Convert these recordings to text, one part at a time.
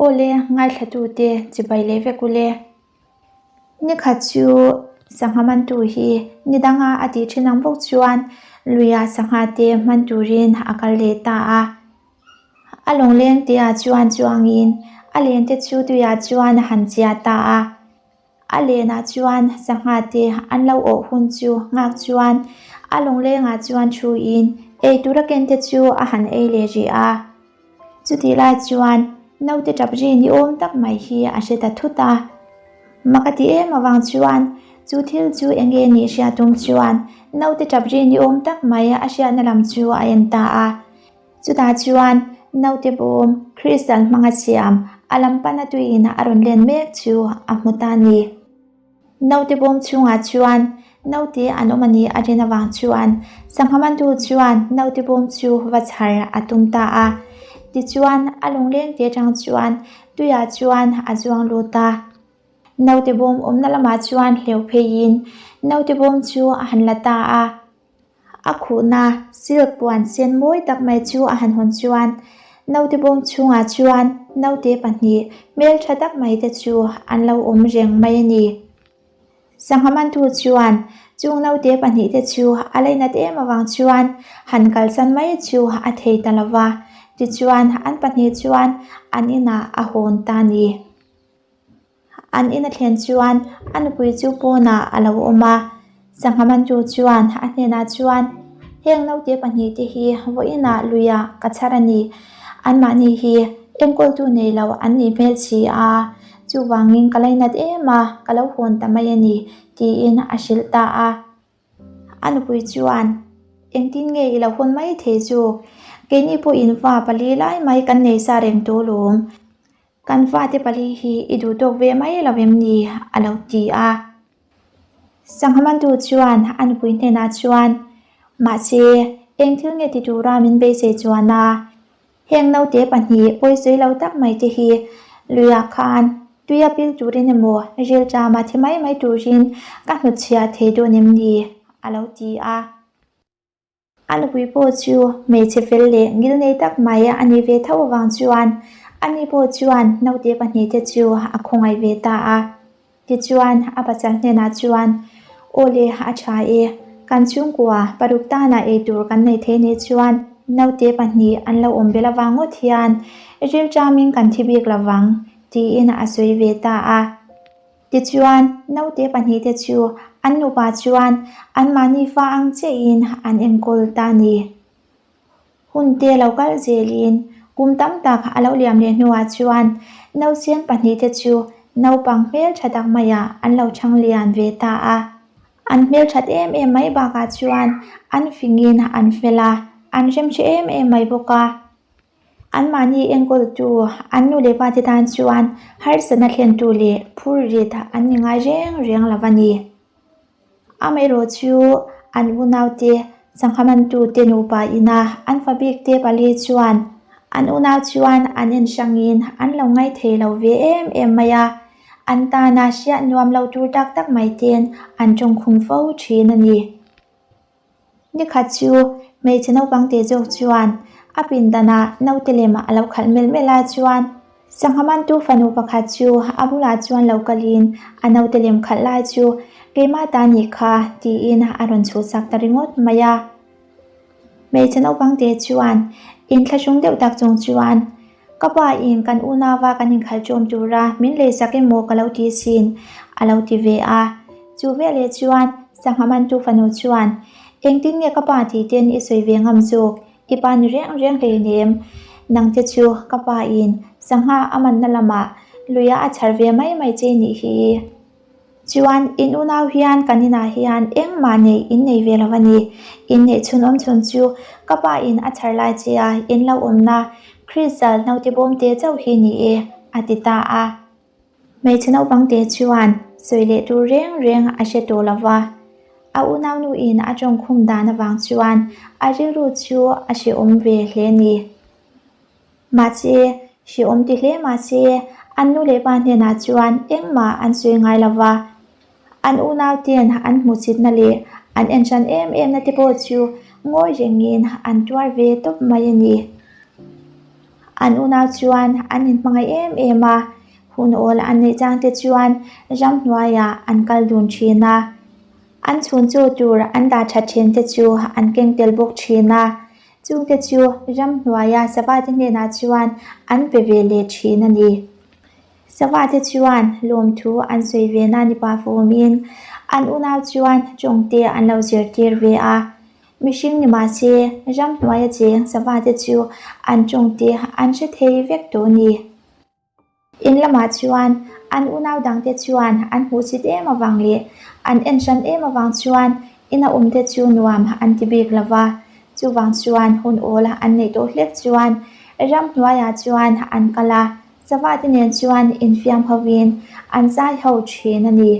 Aw le, ngaithlatute chibai leh vek u le. Nikhat chu sangha mantu hi ni danga a tih thin ang bawk chuan luia sangha te hman turin a kal leh ta a. A lawngleng te ah chuan chuangin a len te chu tuiah chuan a han chia ta a. A lenah chuan sangha te an lo awh hun chu nghak chuan a lawnglengah chuan thuin ei tura ken te chu a han ei leh rih a. Chutih lai chuan naute tap ri ni awm tak mai hi a hre ta thut a. Mak a ti em avang chuan chu thil chu eng nge nih hriat tum chuan naute tap ri ni awm tak mai a hriatna lam chu a en ta a. Chutah chuan naute bawm crystal hmanga siam a lam pana tuiin a rawn len mek chu a hmu ta a ni. Naute bawm chhungah chuan naute an awm a nih a rin avang chuan sangha mantu chuan naute bawm chu va chhar a tum ta a. Tichuan a lungleng te atang chuan tuiah chuan a zuang lut a. Naute bawm awmna lamah chuan hleuh pheiin naute bawm chu a han la ta a. A khuhna silk puan sen mawi tak mai chu a han hawn chuan naute bawm chhungah chuan naute pahnih hmeltha tak mai te chu an lo awm reng mai a ni. Sangha mantu chuan chung naute pahnih te chu a lainat em avang chuan han kalsan mai chu a thei ta lo va, tichuan an pahnih chuan an inah a hawn ta a ni. An in a thlen chuan a nupui chu pawnah a lo awm a, sangha mantu chuan a hnenah chuan, Heng naute pahnih te hi vawiinah luiah ka chhar a ni, anmahni hi enkawltu nei lo an nih hmel si a, chuvangin ka lainat em a, ka lo hawn ta mai a ni, tiin a hrilh ta a. A nupui chuan, Engtin nge i lo hawn mai thei chu? Keini pawhin fa pali lai mai kan nei sa reng tawh lawm. Kan fate pali hi i duh tawk ve mai lo em ni? a lo ti a. Sangha mantu chuan a nupui hnenah chuan, Mahse, eng thil nge ti tura min beisei chuan a? Heng naute pahnih pawisawi lo tak mai te hi luiah khan tuia pil turin emaw rilṭama thi mai mai turin ka hnutchhiah thei dawn em ni? a lo ti a. A nupui pawh chu hmeichhe fel leh ngil nei tak mai a ni ve tho avang chuan ani pawh chuan naute pahnih te chu a khawngaih ve ta a. Tichuan a pasal hnenah chuan, Aw le, a tha e, kan chhungkua paruk tanah ei tur kan nei thei nih chuan naute pahnih an lo awm bel avang ngawt hian rilṭamin kan thi bik lovang, tiin a sawi ve ta a. Tichuan, naute pahnihte chu an nupa chuan anmahni fa ang chiahin an enkawl ta a ni. Hunte lo kal zelin kum tam tak a lo liam leh hnuah chuan nausen pahnihte chu naupang hmeltha tak maiah an lo chhang lian ve ta a. An hmelthat em em mai bakah chuan an fingin an fel a, an remhre em em mai bawk a. Anmahni enkawltu an nu leh pate tan chuan harsatna thlentu leh phurrit an ni ngai reng reng lo a ni. Amaherawh chu an unaute sangha mantute nupa ina an fa bikte pali chuan an unau chuan an en hrangin an lo ngaithei lo ve em em mai a, an tana hriat nuam lo tur tak tak mai ten an tawngkhum fo thin a ni. Nikhat chu hmeichhe naupang te zawk chuan a pindanah naute lem a lo khalh melh melh a chuan sangha mantu fanu pakhat chu a bulah chuan lo kalin a naute lem khalh lai chu keimah ta nih kha tiin a rawn chhuhsak ta ringawt mai a. Hmeichhe naupang te chuan inthlahrung deuh tak chung chuan ka pa in kan unauva kan inkhalh ṭawm tura min leisak emaw ka lo ti sin a lo ti ve a. Chu veleh chuan sangha mantu fanu chuan engtin nge ka pa tih ten i sawi ve ngam zawk i pa ni reng reng hleinem nangte chu ka pa in sangha a manna lamah luia a chhar ve mai mai che nih hi. Chuan in unau hian kan inah hian engmah neih in nei ve lo a ni. In neih chhun awm chhun chu ka pa in a chhar lai che a in lo awmna Crystal naute bawm te chauh hi ni e a ti ta a. Hmeichhe naupang te chuan sawi leh tur reng reng a hre tawh lo va. A unau nu in a tawngkhum dan avang chuan a rilru chu a hrehawm ve hle ni. Mahse, hrehawm ti hle mahse, an nu leh pa hnenah chuan engmah an sawi ngai lo va. An unauten an hmuhchitna leh an enhran em emna te pawh chu ngawi rengin an tuar ve tawp mai a ni. An unau chuan an inhmangaih em em a, hun awl an neih chang te chuan ramhnuaiah an kal dun thin a. An chhun chaw tur an dah that thin te chu an keng tel bawk thin a, chungte chu ramhnuaia sava te hnenah chuan an pe ve leh thin a ni. Sava te chuan lawmthu an sawi ve na ni pah fawmin an unau chuan tawngte an lo zirtir ve a. Mihring ni mah se, ramhnuaia cheng sava te chu an tawngte an hre thei vek tawh a ni. In lamah chuan an unau dangte chuan an hmuhsit em avang leh an en hran em avang chuan ina awmte chu nuam an ti bik lo va. Chuvang chuan hun awl an neih tawh hlek chuan ramhnuaiah chuan an kal a, sava te nen chuan infiam hovin an zai ho thin a ni.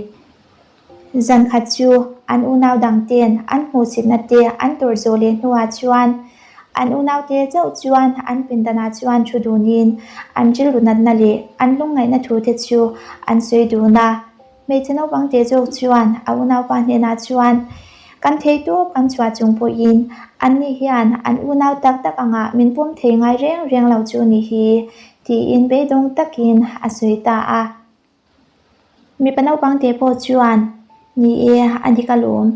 Zan khat chu an unau dangte'n an hmuhsitna te an tawrh zawh leh hnuah chuan an unaute chauh chuan an pindanah chuan thu dunin an rilru natna leh an lungngaihna thu te chu an sawi dun a. Hmeichhe naupang te zawk chuan a unaupa hnenah chuan, Kan thei tawp kan chhuah chung pawhin anni hian an unau tak tak angah min pawm thei ngai reng reng lo chu ni hi, tiin beidawng takin a sawi ta a. Mipa naupang te pawh chuan, Ni e, a dik alawm.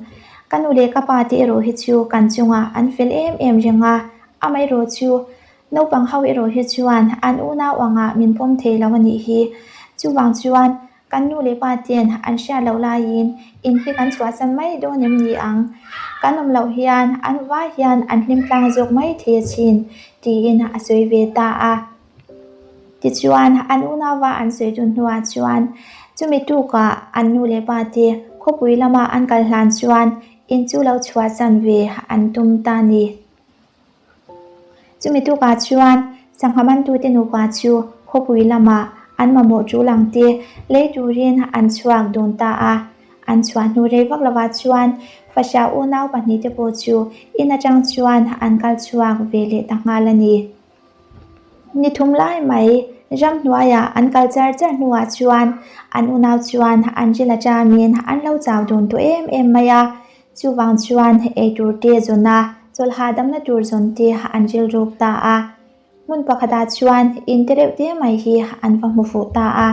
Ka nu leh ka pa te erawh hi chu kan chungah an fel em em reng a, amaherawh chu naupang ho erawh hi chuan an unau angah min pawm thei lo a nih hi. Chuvang chuan kan nu leh pa ten an hriat loh laiin in hi kan chhuahsan mai dawn em ni ang? Kan awm loh hian an vai hian an hlim tlang zawk mai thei asin, tiin a sawi ve ta a. Tichuan, an unauva an sawi dun hnuah chuan chumi tukah an nu leh pa te khawpui lama an kal hlan chuan in chu lo chhuahsan ve an tum ta ni. Chumi tukah chuan sangha mantute nupa chu khawpui lamah an mamawh tul ang te lei turin an chhuak dun ta a. An chhuah hnu rei vak lovah chuan fahrah unau pahnihte pawh chu in atang chuan an kal chhuak ve leh ta nghal a ni. Ni thum lai mai ramhnuaiah an kal char char hnuah chuan an unau chuan an ril aṭangin an lo chau dun tawh em em mai a, chuvang chuan eitur te zawn a, chawlh hahdamna tur zawn te an rilruk ta a. Hmun pakhatah chuan in te reuh te mai hi an va hmu fuh ta a,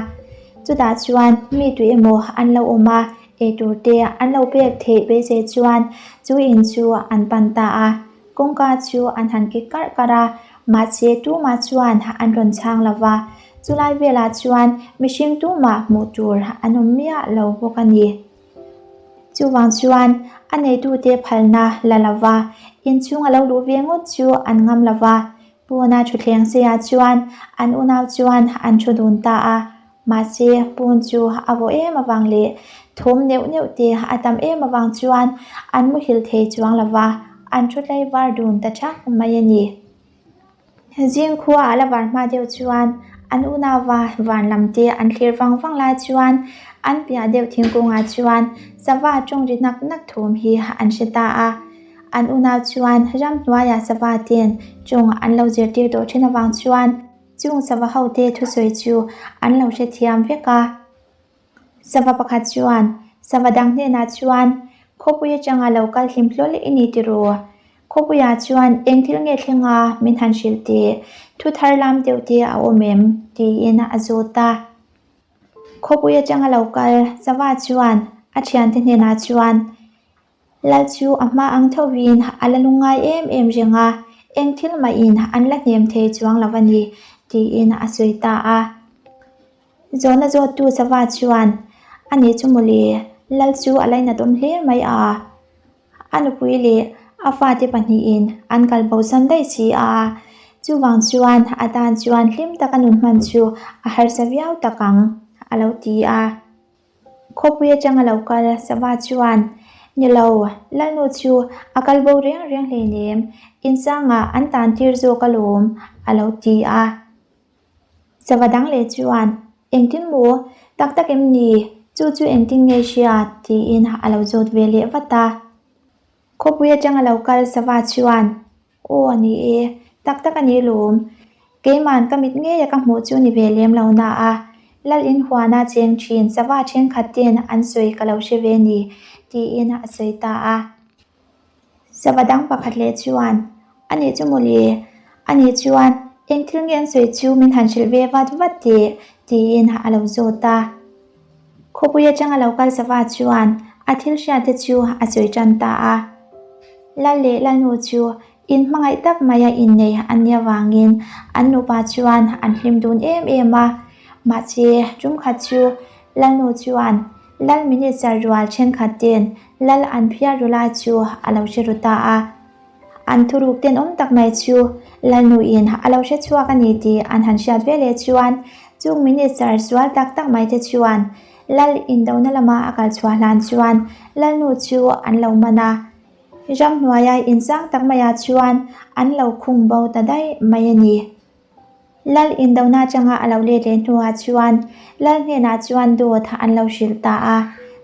chutah chuan mi tui emaw an lo awm a, eitur te an lo pek theih beisei chuan chu in chu an pan ta a. Kawngka chu an han kik karh karh a, mahse tumah chuan an rawn chhang lo va, chulai velah chuan mihring tumah hmuh tur an awm miah lo bawk a ni. Chuvang chuan a neitute phalna la lo va, inchhung a lo luh ve ngawt chu an ngam lo va, pawna thutthleng seiah chuan an unau chuan an thu dun ta a, Mahse, pawn chu a vawh em avang leh thawm neuh neuh te a tam em avang chuan an muhil thei chuang lo va, an thu tlai var dun ta thak mai a ni. Zing khua a la var hma deuh chuan an unauva van lam te an thlir vang vang lai chuan an piah deuh thingkungah chuan sava tawng ri nak nak thawm hi an hre ta a. An unau chuan ramhnuaiah sava ten tawng an lo zirtir tawh thin avang chuan Chung sava hote thusawi chu an lo hrethiam vek a. Sava pakhat chuan sava dang hnenah chuan, Khawpui atanga lo kal hlim hlawl i ni tiraw? Khawpuiah chuan eng thil nge thleng a min han hrilh teh, thu thar lam deuh te a awm em? tiin a zawt a. Khawpui atanga lo kal sava chuan a thiante hnenah chuan, Lal chu a hma ang thovin a la lungngai em em reng a, eng thil mahin an la hnem thei chuang lo a ni, tiin a sawi ta a. Zawhna zawttu sava chuan, A nih chu mawle, Lal chu a lainat awm hle mai a. A nupui leh a fate pahnihin an kal bosan daih si a, chuvang chuan a tan chuan hlim taka nun hman chu a harsa viau tak ang, a lo ti a. Khawpui atanga lo kal sava chuan, Ni lo, Lalnu chu a kal bo reng reng hleinem, insangah an tan tir zawk alawm, a lo ti a. Sava dang leh chuan, Engtin maw? Tak tak em ni? Chu chu engtin nge hria? tiin a lo zawt ve leh vat a. Khawpui atanga lo kal sava chuan, Aw a ni e, tak tak a ni lawm. Keiman ka mit ngeia ka hmuh chu ni ve lem lo na a, Lal in huana cheng thin sava thenkhat ten an sawi ka lo hre ve ni, tiin a sawi ta a. Sava dang pakhat leh chuan, A nih chu mawle, a nih chuan. Eng thil nge an sawi chu min han hrilh ve vat vat teh, tiin a lo zawt a. Khawpui atanga lo kal sava chuan a thil hriatte chu a sawi tan ta a. Lal leh Lalnu chu in hmangaih tak maia innei an nih avangin an nupa chuan an hlim dun em em a. Mahse, tumkhat chu Lalnu chuan Lal Minister rual thenkhat ten Lal an phiar ru lai chu a lo hre ru ta a. An thuruk tenawm tak mai chu Lalnuin a lo hre chhuak a ni tih an han hriat ve leh chuan chung Minister sual tak tak mai te chuan Lal indona lama a kal chhuah hlan chuan Lalnu chu an lo man a, ramhnuaia insang tak maiah chuan an lo khung bo ta daih mai a ni. Lal indona atanga a lo let leh hnuah chuan Lal hnenah chuan dawt an lo hrilh ta a,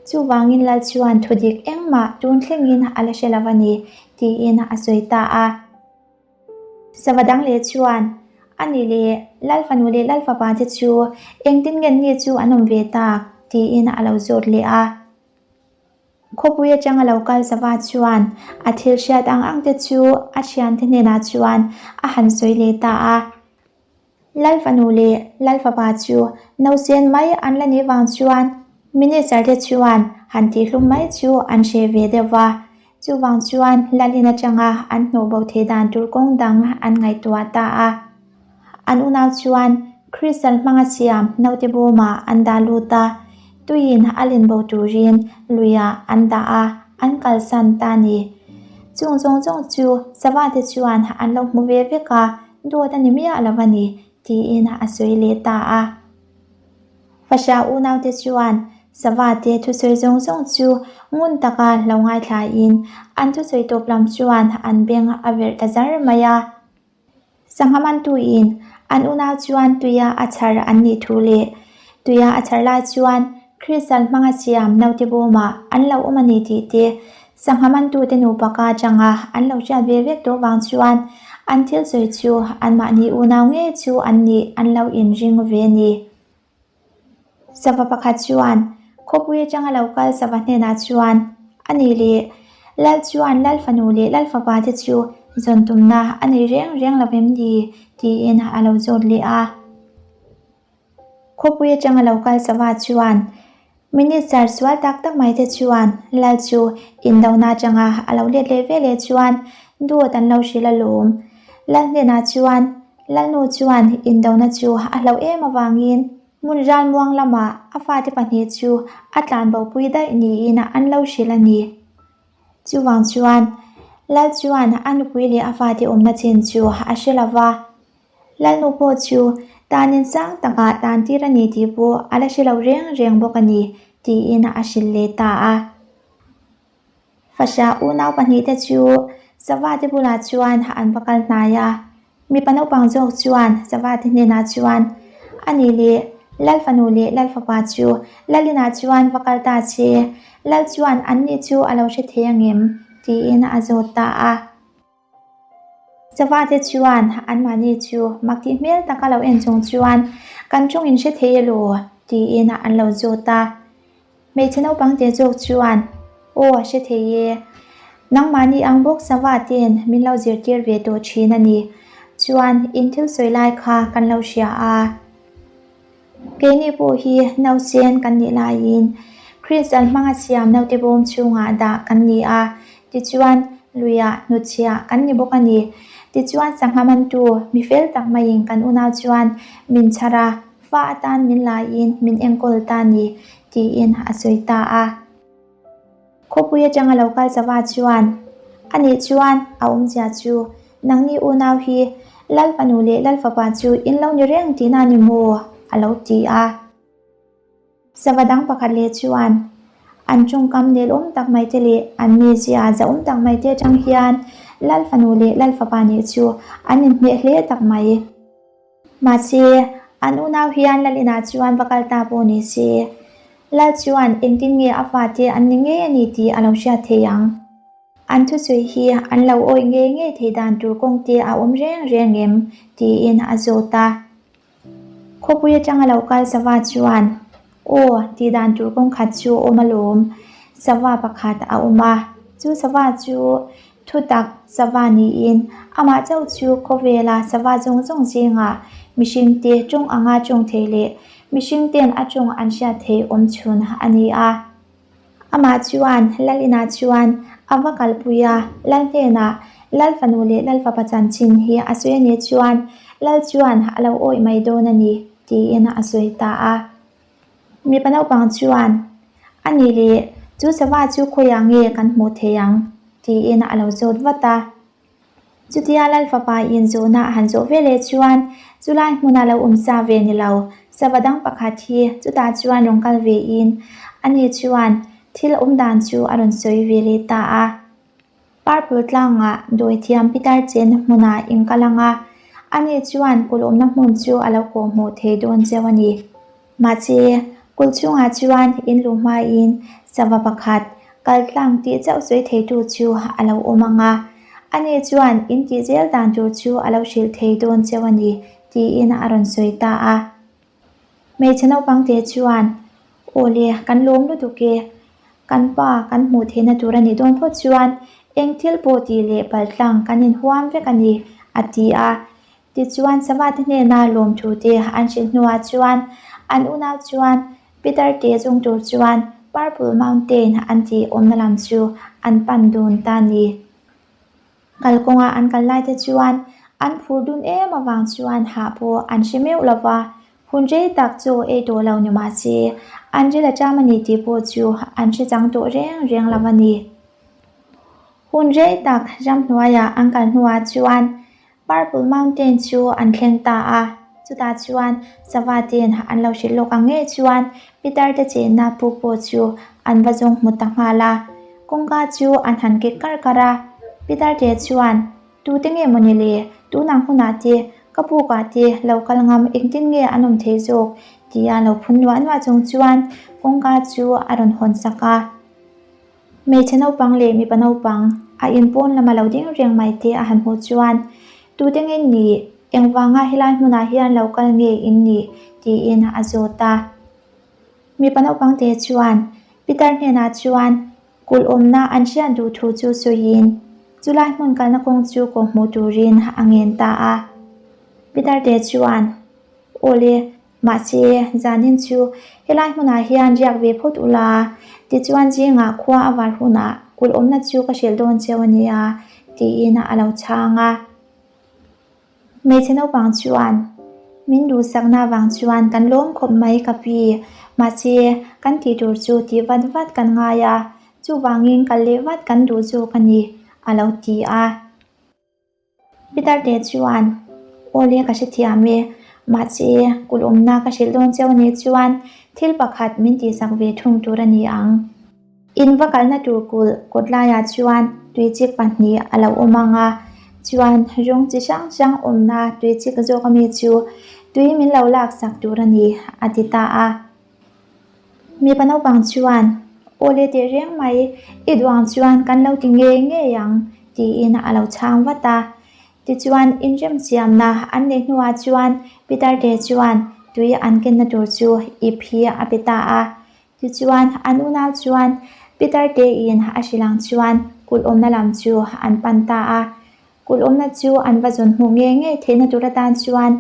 chuvangin Lal chuan thudik engmah tun thlengin a la hre lo a ni, tiin a sawi ta a. Sava dang leh chuan, A nih leh, Lal fanu leh Lal fapa te chu engtin nge ni chu an awm ve tak? tiin a lo zawt leh a. Khawpui atanga lo kal sava chuan a thil hriat ang ang te chu a thiante hnenah chuan a han sawi leh ta a. Lal fanu leh Lal fapa chu nausen mai an la nih vang chuan Minister te chuan han tihhlum mai chu an hreh ve deuh va. Chuvang chuan Lalin atanga an hnawh bo theih dan tur kawng dang an ngaihtuah ta a. An unau chuan Crystal hmanga siam naute bawmah an dah lut a, tuiin a len bo turin luiah an dah a, an kalsan ta a ni. Chung zawng zawng chu sava te chuan an lo hmu ve vek a, dawt a ni miah lo a ni, tiin a sawi leh ta a. Fahriah unaute chuan sava te thusawi zawng zawng chu ngun taka lo ngaithlain an thusawi tawp lam chuan an beng a verh ta zar mai a. Sangha mantuin an unau chuan tuia a chhar an nih thu leh tuia a chhar lai chuan Crystal hmanga siam naute bawmah an lo awm a ni tih te sangha mantute nupa ka atanga an lo hriat ve vek tawh vang chuan an thil sawi chu anmahni unau ngei chu an nih an lo inring ve a ni. Sava pakhat chuan khawpui atanga lo kal sava hnenah chuan a ni leh Lal chuan Lal fanu leh Lal fapa te chu zawn tumna a nei reng reng lo em ni? tiin a lo zawt leh a. Khawpui atanga lo kal sava chuan Minister sual tak tak mai te chuan Lal chu indona atanga a lo let leh ve leh chuan dawt an lo hrilh alawm. Lal hnenah chuan Lalnu chuan indona chu a hlauh em avangin hmun ralmuang lamah a fate pahnih chu a tlanbopui daih niin an lo hrilh a ni. Chuvang chuan Lal chuan a nupui leh a fate awmna chin chu a hre lo va. Lalnu pawh chu tanin sang takah tan tir a ni tih pawh a la hre lo reng reng bawk a ni, tiin a hrilh leh ta a. Fahriah unau pahnihte chu Savate bulah chuan an va kal hnai a. Mipa naupang zawk chuan Savate hnenah chuan, A nih leh, Lal fanu leh Lal fapa chu Lalinah chuan va kal ta che, Lal chuan anni chu a lo hre thei angem? tiin a zawt ta a. Savate chuan anmahni chu mak tih hmel taka lo en chung chuan, Kan ṭawng in hre thei elaw? tiin an lo zawt a. Hmeichhe naupang te zawk chuan, Aw, hre thei e. Nangmahni ang bawk sava ten min lo zirtir ve tawh ṭhin a ni. Chuan in thil sawi lai kha kan lo hria a. Keini pawh hi nausen kan nih laiin Crystal hmanga siam naute bawm chhungah dah kan ni a, tichuan luiah hnutchhiah kan ni bawk a ni. Tichuan sangha mantu mi fel tak maiin kan unau chuan min chhar a, fa atan min laiin min enkawl ta ni, tiin a sawi ta a. Khawpui atanga lo kal chauha chuan, A nih chuan a awmzia chu nangni unau hi Lal fanu leh Lal fapa chu in lo ni reng tihna a ni maw? a lo ti a. Sava dang pakhat leh chuan, An tawngkam nelawm tak mai te leh an mizia zahawm tak mai te atang hian Lal fanu leh Lal fapa nih chu an inhmeh hle tak mai. Mahse, an unau hian Lal inah chuan va kal ta pawh ni se, Lal chuan engtin nge a fate an ni ngei a ni tih a lo hriat thei ang. An thusawi hi an lo awih ngei ngei thei dan tur kawng te a awm reng reng em? tiin a zawt a. Khawpui atanga lo kal sava chuan, Aw, tih dan tur kawng khat chu a awm alawm. Sava pakhat a awm a, chu sava chu. Thutak sava niin amah chauh chu khawvela sava zawng zawng zingah mihringte tawng anga tawng thei leh mihringten a tawng an hriat thei awm chhun a ni a. Amah chuan Lal inah chuan a va kalpui a, Lal hnenah Lal fanu leh Lal fapa chanchin hi a sawi a nih chuan Lal chuan a lo awih mai dawn a ni tiin a sawi ta a. Mipa naupang chuan, A nih leh, chu sava chu khawiah nge kan hmuh thei ang? tiin a lo zawt vat a. Chutia Lal fapa in zawhna a han zawh ve leh chuan chulai hmuna lo awm sa ve ni lo, sava dang pakhat hi chutah chuan rawn kal ve in ani chuan thil awm dan chu a rawn sawi ve leh ta a. Purple tlangah dawithiam pitar chenna hmunah in kal ang a, ani chuan kulh awmna hmun chu a lo kawhhmuh thei dawn cheu a ni. Mahse, kulh chhungah chuan in luh hmain sava pakhat kal tlang tih chauh sawi theitu chu a lo awm ang a, ani chuan in tih zel dan tur chu a lo hrilh thei dawn cheu a ni, tiin a rawn sawi ta a. Hmeichhe naupang te chuan, Aw le, kan lawm lutuk e. Kan pa kan hmuh theihna tur a nih dawn phawt chuan eng thil pawh tih leh paltlang kan inhuam vek a ni, a ti a. Tichuan sava te hnena lawmthu te an hrilh hnuah chuan an unau chuan Peter te zawng tur chuan Purple Mountain an tih awmna lam chu an pan dun ta a ni. Kalkawnga an kal lai te chuan an phur dun em avang chuan hah pawh an hre meuh lo va, hun rei tak chu ei tawh lo ni mah se an ril a ṭam a ni tih pawh chu an hre chang tawh reng reng lo a ni. Hun rei tak ramhnuaiah an kal hnuah chuan Purple Mountain chu an thleng ta a, chutah chuan sava ten an lo hrilh lawk ang ngei chuan Peter te chenna pu pawh chu an va zawng hmu ta nghal a, kawngka chu an han kek karh karh a, Peter te chuan Tute nge maw ni le, tunang hunah te ka pukah te lo kal ngam engtin nge an awm thei zawk tia lo phun nuah nuah chung chuan kawngka chu a rawn hawn sak a. Hmeichhe naupang leh mipa naupang a in pawn lama lo ding reng mai te a han hmuh chuan, Tute nge nih? Engvanga helai hmunah hian lo kal nge in nih? tiin a zawt a. Mipa naupang te chuan Peter hnenah chuan kulh awmna an hriat duh thu chu sawiin chulai hmun kalna kawng chu kawhhmuh turin a ngen ta a. Peter te chuan, Awle, Mahse, zanin chu helai hmunah hian riak ve phawt ula, tichuan zingah khua a var hunah kulh awmna chu ka hrilh dawn cheu a nia, tiin a lo chhang a. Hmeichhe naupang chuan, Min duhsakna avang chuan kan lawm khawp mai ka pi, mahse, kan tih tur chu tih vat vat kan ngai a, chuvangin kal leh vat kan duh zawk a ni, a lo ti a. Peter te chuan, Awle ka hrethiam e, mahse kulh awmna ka hrilh dawn cheu nih chuan thil pakhat min tihsak ve thung tur a ni ang. In va kalna tur kulh kawt laiah chuan tuichik pahnih a lo awm ang a, chuan rawng chi hrang hrang awmna tuichik zawk ami chu tui min lo laksak tur a ni, a ti ta a. Mipa naupang chuan, Awle teh reng mai, i duang chuan kan lo ti ngei ngei ang, tiin a lo chhang vat a. Tichuan, inremsiamna an neih hnuah chuan Peter te chuan tui an kenna tur chu ip hi a pe ta a. Tichuan, an unau chuan Peter tein a hrilh ang chuan kulh awmna lam chu an pan ta a. Kulh awmna chu an va zawn hmuh ngei ngei theihna tur atan chuan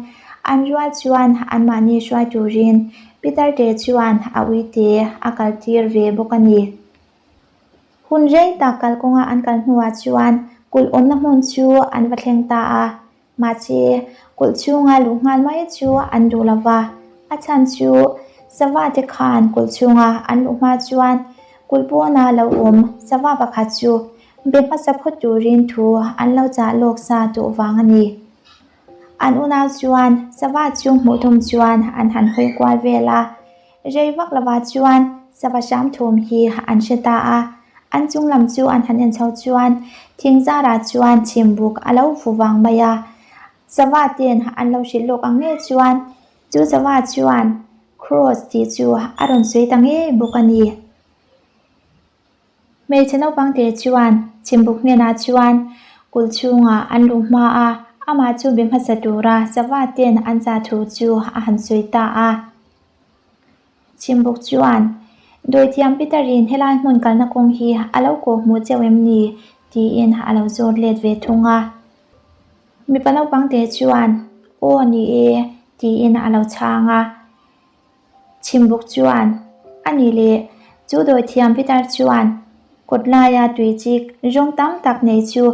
an rual chuan anmahni hruai turin Peter te chuan a uite a kaltir ve bawk a ni. Hun rei tak kalkawnga an kal hnuah chuan kulh awmna hmun chu an va thleng ta a. Mahse, kulh chhunga luh nghal mai chu an duh lo va, a chhan chu sava te khan kulh chhunga an luh hma chuan kulh pawna lo awm sava pakhat chu be hmasa phawt turin thu an lo chah lawk sa tawh vang a ni. An unau chuan sava chu hmuh tum chuan an han hawi kual vel a, rei vak lovah chuan sava hram thum hi an hre ta a, an chung lam chu an han en chho chuan thing zarah chuan chhimbuk a lo fu vang mai a, sava ten an lo hrilh lawk ang ngei chuan chu sava chuan Cross tih chu a rawn sawi ta ngei bawk a ni. Hmeichhe naupang te chuan chhimbuk hnenah chuan kulh chhungah an luh hma a, amah chu be hmasa tura sava ten an zah thu chu a han sawi ta a. Chhimbuk chuan, Dawithiam Peter-in helai hmun kalna kawng hi a lo kawh hmuh cheu em ni? Tiin a lo zawt let ve thung a. Mipa naupang te chuan, Aw ni e, tiin a lo chhang a. Chhimbuk chuan, A ni le, chu dawithiam pitar chuan kawt laia tui chik rawng tam tak nei chu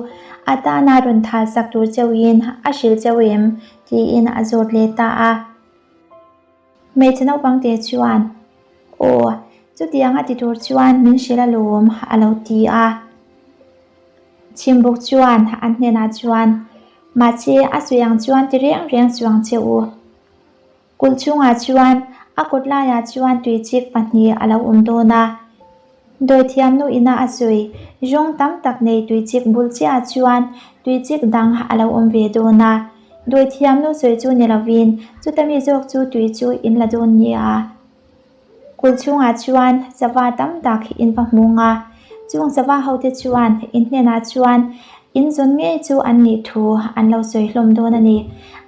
a tana rawn thal sak tur chauhin a hrilh chauh em? tiin a zawt let ta a. Hmeichhe naupang te chuan, Aw, chutiang a ti tur chuan min hrilh alawm, a lo ti a. Chhimbuk chuan an hnenah chuan, Mahse, a sawi ang chuan ti reng reng chuang che u. Kulh chhungah chuan a kut laiah chuan tui chik pahnih a lo awm dawn a. Dawithiam nu ina a sawi rawng tam tak nei tui chik bul chiahah chuan tui chik dang a lo awm ve dawn a. Dawithiam nu sawi chu ni lovin chuta mi zawk chu tui chu in la dawn nia. Kulh chhungah chuan sava tam tak in va hmung a, chung sava hote chuan in hnenah chuan in zawn ngei chu an nih thu an lo sawi hlawm dawn a ni.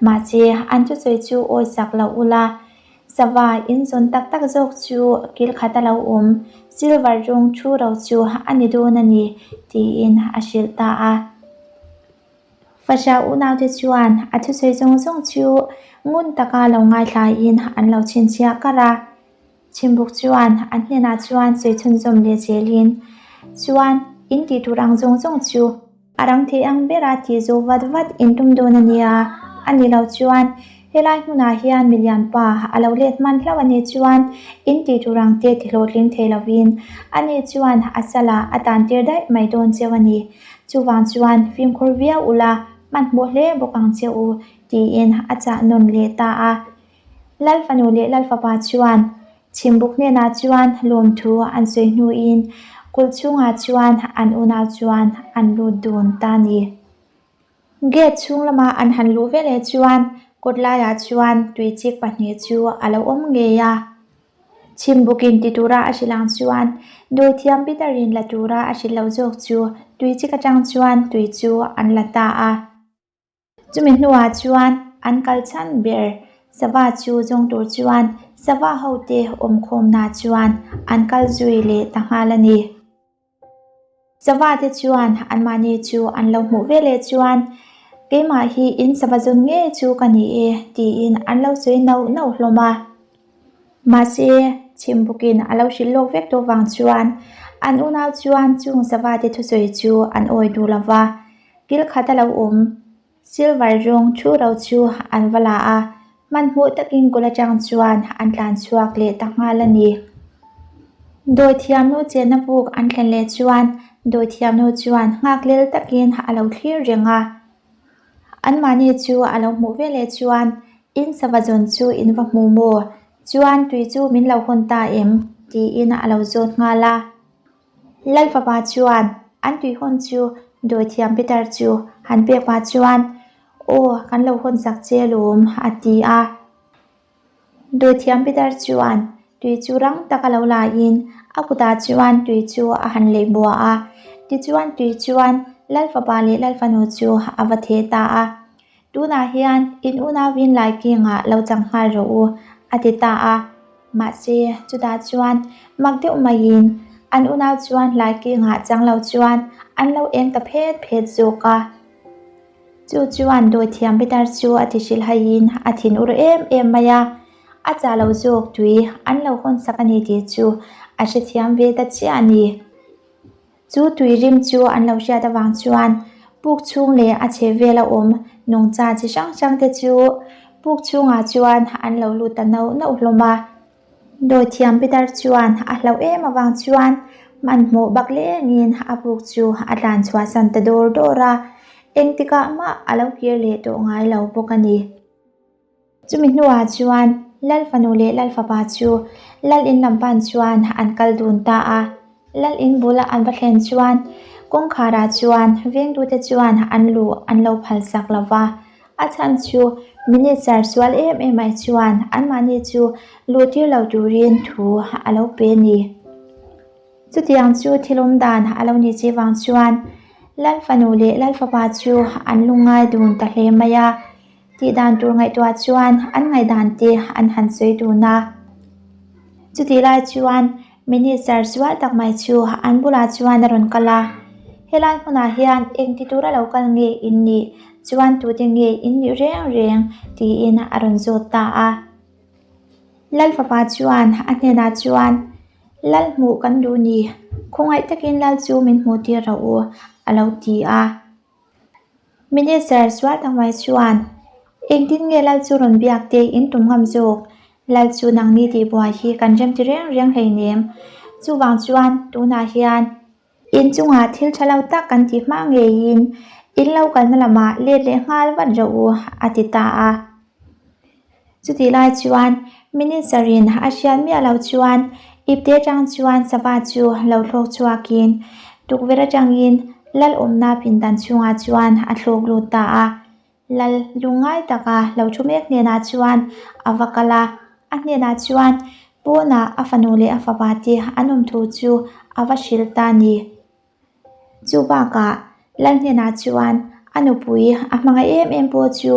Mahse, an thusawi chu awi chak lo ula, sava in zawn tak tak zawk chu kil khat a lo awm, silver rawng thu ro chu a ni dawn a ni, tiin a hrilh ta a. Fahriah unaute chuan a thusawi zawng zawng chu ngun taka lo ngaithlain an lo chhinchhiah kar a. Chhimbuk chuan an hnenah chuan sawi chhunzawm leh zelin, Chuan, in tih tur ang zawng zawng chu a rang thei ang bera tih zawh vat vat in tum dawn a nia. A ni lo chuan, helai hmunah hian milian pa a lo let hman hlauh a nih chuan in tih tur ang te ti hlawhtling thei lovin ani chuan a salah a tan tir daih mai dawn cheu a ni. Chuvang chuan fimkhur viau ula, hmanhmawh hle bawk ang che u, tiin a chah nawn leh ta a. Lal fanu leh Lal fapa chuan Chhimbuk hnenah chuan lawmthu an sawi hnuin kulh chhungah chuan an unau chuan an lut dun ta ni. Gate chhung lama an han luh veleh chuan kawt laiah chuan tui chik pahnih chu a lo awm ngei a. Chhimbukin ti tura a hrilh ang chuan dawithiam Peter-in la tura a hrilh loh zawk chu tui chik atang chuan tui chu an la ta a. Chumi hnuah chuan an kal chhan ber sava chu zawng tur chuan sava hote awmkhawmna chuan an kal zui leh ta nghal a ni. Sava te chuan anmahni chu an lo hmuh veleh chuan keimah hi in sava zawn ngei chu ka ni e tiin an lo sawi nauh nauh hlawm a. Mahse, chhimbukin a lo hrilh lawk vek tawh vang chuan an unau chuan chung sava te thusawi chu an awi duh lo va, kil khat a lo awm. Silver rawng thu ro chu an va la a, hmanhmawh takin kawt atang chuan an tlan chhuak leh ta nghal a ni. Dawithiamnu chenna buk an thlen leh chuan dawithiamnu chuan nghakhlel takin a lo thlir reng a. Anmahni chu a lo hmuh veleh chuan in sava zawn chu in va hmu maw? Chuan tui chu min lo hawn ta em? tiin a lo zawt nghal a. Lal fapa chuan an tui hawn chu dawithiam Peter chu han pek pah chuan, Aw, kan lo hawn sak che alawm, a ti a. Dawithiam Peter chuan tui chu rang taka lo laiin a kutah chuan tui chu a han leh bua a. Tichuan tui chuan Lal fapa leh Lal fanu chu a va theh ta a. Tunah hian in unauin laikingah lo chang nghal rawh u, a ti ta a. Mahse, chutah chuan mak deuh maiin an unau chuan laikingah chang lo chuan an lo eng ta phet phet zawk a. Chu chuan dawithiam Peter chu a ti hrilhaiin a thin ur em em mai a, a chah lo zawk tui an lo hawnsak a ni tih chu a hrethiam ve ta chiah a ni. Chu tui rim chu an lo hriat avang chuan puk chhung leh a chhe vela awm nungcha chi hrang hrang te chu puk chhungah chuan an lo lut ta nauh nauh hlawm a. Dawithiam Peter chuan a hlauh em avang chuan hmanhmawh bak lengin a puk chu a tlan chhuahsan ta dawr dawr a, engtikah mah a lo kir leh tawh ngai lo bawk a ni. Chumi hnuah chuan Lal fanu leh Lal fapa chu Lal in lam pan chuan an kal dun ta a. Lal in bula an va thlen chuan kawngkharah chuan vengtute chuan an luh an lo phal sak lo va. A chhan chu Minister sual em em mai chuan anmahni chu luh tir lo turin thu a lo pe a ni. Chutiang chu thil awm dan a lo nih chi vang chuan Lal fanu leh Lal fapa chu an lungngai dun ta hle mai a. Tih dan tur ngaihtuah chuan an ngaihdan te an han sawi dun a. Chutih lai chuan Minister sual tak mai chu an bulah chuan a rawn kal a. Helai hmunah hian engti tura lo kal nge in nih chuan tute nge in nih reng reng? tiin a rawn zawt ta a. Lal fapa chuan a hnenah chuan, Lal hmuh kan duh ni, khawngaih takin lal chu min hmuh tir rawh u, a lo ti a. Minister sual tak mai chuan, Engtin nge lal chu rawn biak te in tum ngam zawk? Lal chu nangni tih buai hi kan rem ti reng reng hleinem. Chuvang chuan tunah hian In chungah thil tha lo tak kan tih hma ngeiin in lo kalna lamah let leh nghal vat rawh u, a ti ta a. Chutih lai chuan Minister in a hriat miah lo chuan ipte atang chuan sava chu lo thlawk chhuakin tukverh atangin lal awmna pindan chhungah chuan a thlawk lut ta a. Lal lungngai taka lo thu mek hnenah chuan a va kal a, a hnenah chuan pawnah a fanu leh a fapa te an awm thu chu a va hrilh ta a ni. Chu bakah Lal hnenah chuan a nupui a hmangaih em em pawh chu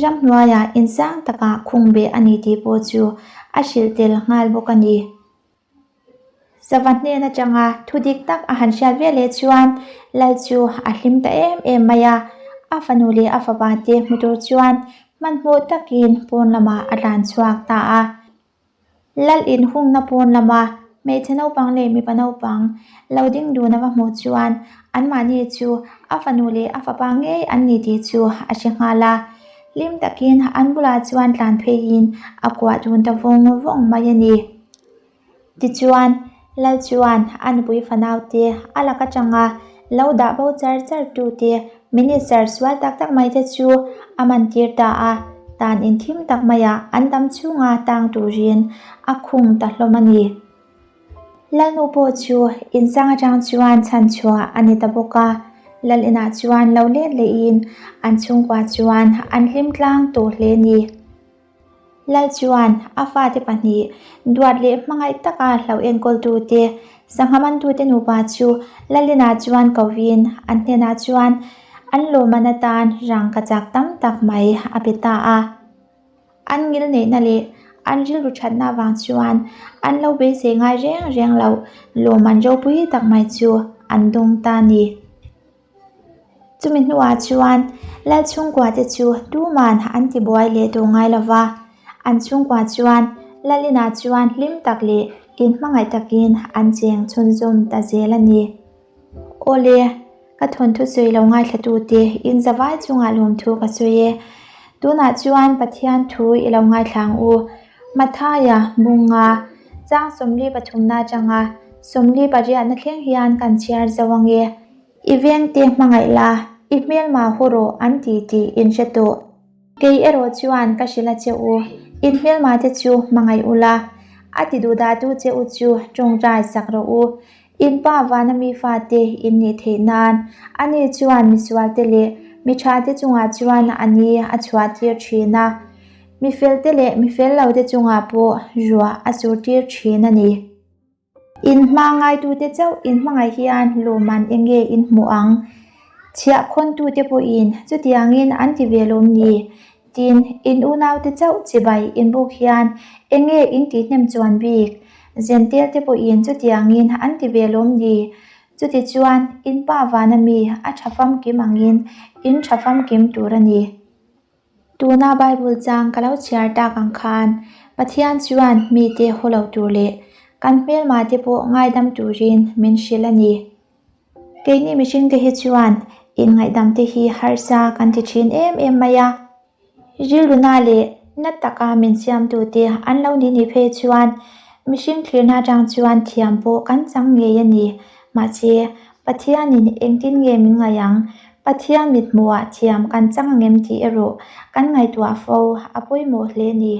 ramhnuaiah insang takah khung beh a ni tih pawh chu a hrilh tel nghal bawk a ni. Sava hnen atanga thu dik tak a han hriat ve leh chuan Lal chu a hlim ta em em mai a, a fanu leh a fapa te hmu tur chuan hmanhmawh takin pawn lamah a tlan chhuak ta a. Lal inhungna pawn lama hmeichhe naupang leh mipa naupang lo ding dun a va hmuh chuan anmahni chu a fanu leh a fapa ngei an ni tih chu a hre nghal a. Hlim takin an bulah chuan tlan pheiin a kuah dun ta vawng vawng mai a ni. Tichuan, Lal chuan a nupui fanaute a lak atanga lo dah bo char char tute minister sual tak tak mai te chu a man tir ta a, tan inthim tak maiah an dam chhunga tang turin a khung ta hlawm a ni. Lalnu pawh chu insang atang chuan chhanchhuah a ni ta bawk a, Lal inah chuan lo let lehin an chhungkua chuan an hlim tlang tawh hle a ni. Lal chuan a fate pahnih duat leh hmangaih taka hlo enkawltute, sangha mantute nupa chu Lalinah chuan kovin an hnenah chuan an lawmman atan rangka chak tam tak mai a pe ta a. An ngil neihna leh an rilru thatna avang chuan an lo beisei ngai reng reng loh lawmman ropui tak mai chu an dawng ta a ni. Chumi hnuah chuan Lal chhungkua te chu tuman an ti buai leh tawh ngai lo va, an chhungkua chuan Lalinah chuan hlim tak leh inhmangaih takin an cheng chhunzawm ta zel a ni. Awle, ka thawnthu sawi lo ngaithlatute inzavai chungah lawmthu ka sawi e. Tunah chuan Pathian thu i lo ngaithla ang u. Mathaia, Bunga, chang 43 atanga 48 thleng hian kan chhiar zo ang e. I vengte hmangaih la, i hmelma hu rawh an ti tih in hre tawh. Kei erawh chuan ka hrilh a che u, in hmelma te chu hmangaih u la, a ti duhdahtu che u chu tawngtai sak rawh u. In pa vana mi fate in nih theih nan, ani chuan misualte leh mi thate chungah chuan a ni a chhuah tir thin a, mi felte leh mi fel lote chungah pawh ruah a sur tir thin a ni. In hma ngaitute chauh in hmangaih hian lawmman eng nge in hmuh ang? Chhiahkhawntute pawhin chutiangin an ti ve lawm ni? Tin, in unaute chauh chibai inbuk hian eng nge in tihnem chuan bik? Zentelte pawhin chutiangin an ti ve lawm ni? Chutichuan, in pa vana mi a tha famkim angin in tha famkim tur a ni. Tuna Bible chang ka lo chhiar tak ang khan Pathian chuan mite haw lo tur leh kan hmelma te pawh ngaidam turin min hrilh a ni. Keini mihringte hi chuan inngaihdam te hi harsa kan ti thin em em mai a. Rilruna leh na taka min siamtute an lo ni ni phei chuan mihring thlirna atang chuan thiam pawh kan chang ngei a ni. Mahse, Pathianin engtin nge min ngaih ang? Pathian mithmuhah thiam kan chang angem tih erawh kan ngaihtuah fo a pawimawh hle a ni.